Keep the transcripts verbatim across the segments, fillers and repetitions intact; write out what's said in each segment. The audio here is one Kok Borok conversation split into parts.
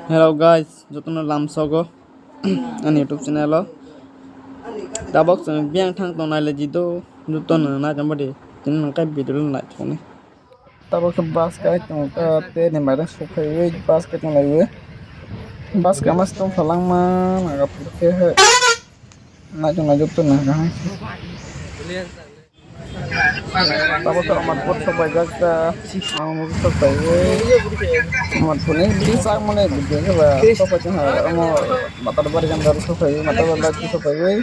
Hello guys, jotono lamsogo ani YouTube channel o. Tabok chwng biyang thang tongnai le jido, jotono nai tongba di. Tini nang kai video nai thokni. Tabok khe bus kai tong, ah, tei ni mairang sok phaiwi bus kai tong laiwi. Bus kai mas tong phalangma naga pur khe hai. Nai tong nai jotono naga hai. Tabok khe Amarpur sok paijak ta. Amarpur sok paiwi. Amarpur ni bini sak mane bini khe ba sok paijak ha. Amo Matabari gandar sok paiwi, Matabari lak sok paiwi.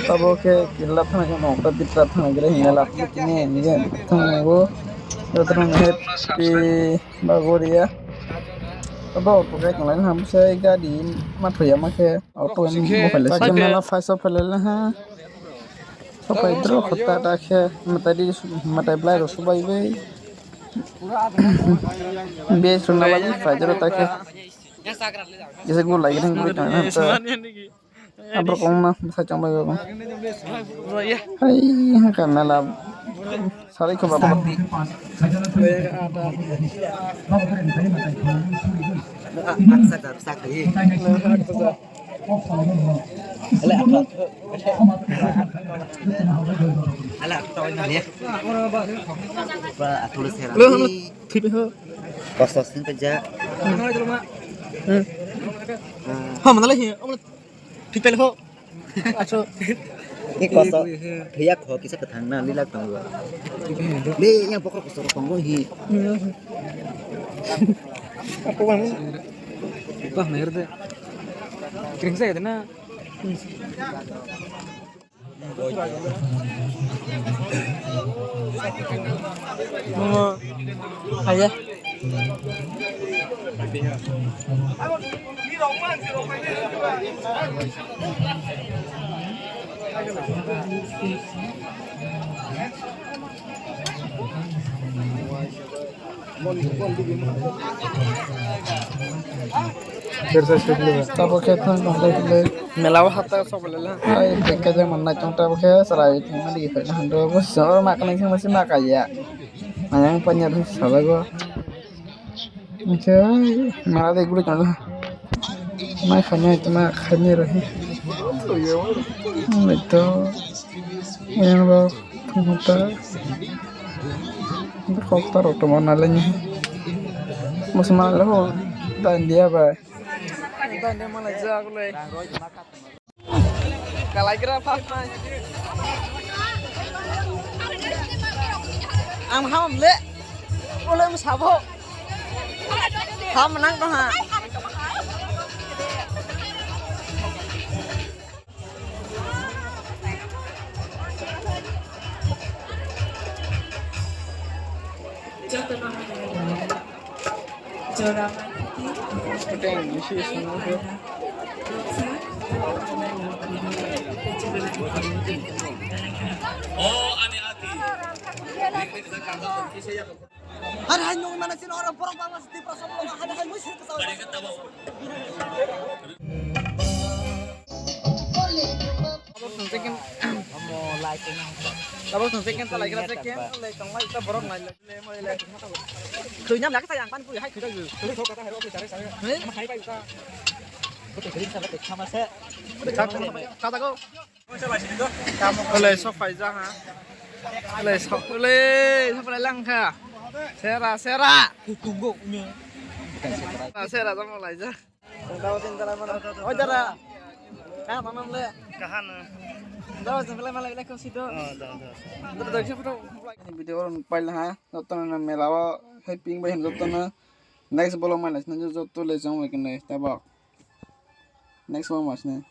Tabok khe killa thana khe nokta bitra thana gre hinna lak kini hinna thana bo. Jotono happy ba goria. Abo auto khe tonglai ham se gari ma thoya ma khe auto mobile se mela phai sok phailele ha. Sopai dro khota ta khe matai di matai blai rok sobai bai. Bes rok nabal phai dro ta khe. Jese gulai gini gulai tong na ta. Abrok ong na bwsai chong bai bai. Hai ha ka mela. Sarai ko baba. Kosto sin kerja. Hama nalai hi. Thik pele ho. Aso. Ni koso. Thuya kho kisa kathang na lila tong. Le yang pokok koso tong hi. Apa bang? Apa mer de? Kering saya de na. Ayo. Tabok khe thang tong khe le. Mela o hapta sok le la. Ai, bekhe je mon nai tong tabok khe chwrai thang ma di phai na hando bo sor ma kanai thang ma si ma kaiya. Ayang panya thang sabago. Oke, mela de guri tong la. Mai khamai tong ma khamai ro hi. Mai to. Ayang bo thang ta. Kok ta rok tongma nalai ni. Musulman le ho. Dan dia bai. Dan dia malai jak le. Kalaigra phak nai. Ang ham le. Ole mo sabo. Ham nang to ha. Har hai nung mana sini orang borok bangla sini prasok lo hai hai musi kesal. Tabok thang second. Tabok thang second ta laikra second. Lai tong lai ta borok nai lai. Thwi nam lak ta yang pan pui hai thwi ta yu. Thwi thok ta hai ro thwi tare sare. Hai pai ta. Thwi thwi sa ta khama se. Kha ta go. Ole sok paija ha. Ole sok ole sok lai lang kha. Sera sera. Kukugo. Sera jong lai ja. Oi dara. Ka manam le. Kahana. Dara jong lai malai le ko sido. Oh, da da. Dara dara photo. Video ron paila ha. Jotona mela o hai ping bai hin jotona. Next vlog mai lai sna jotto le jong wai kene tabok. Next vlog mai sna.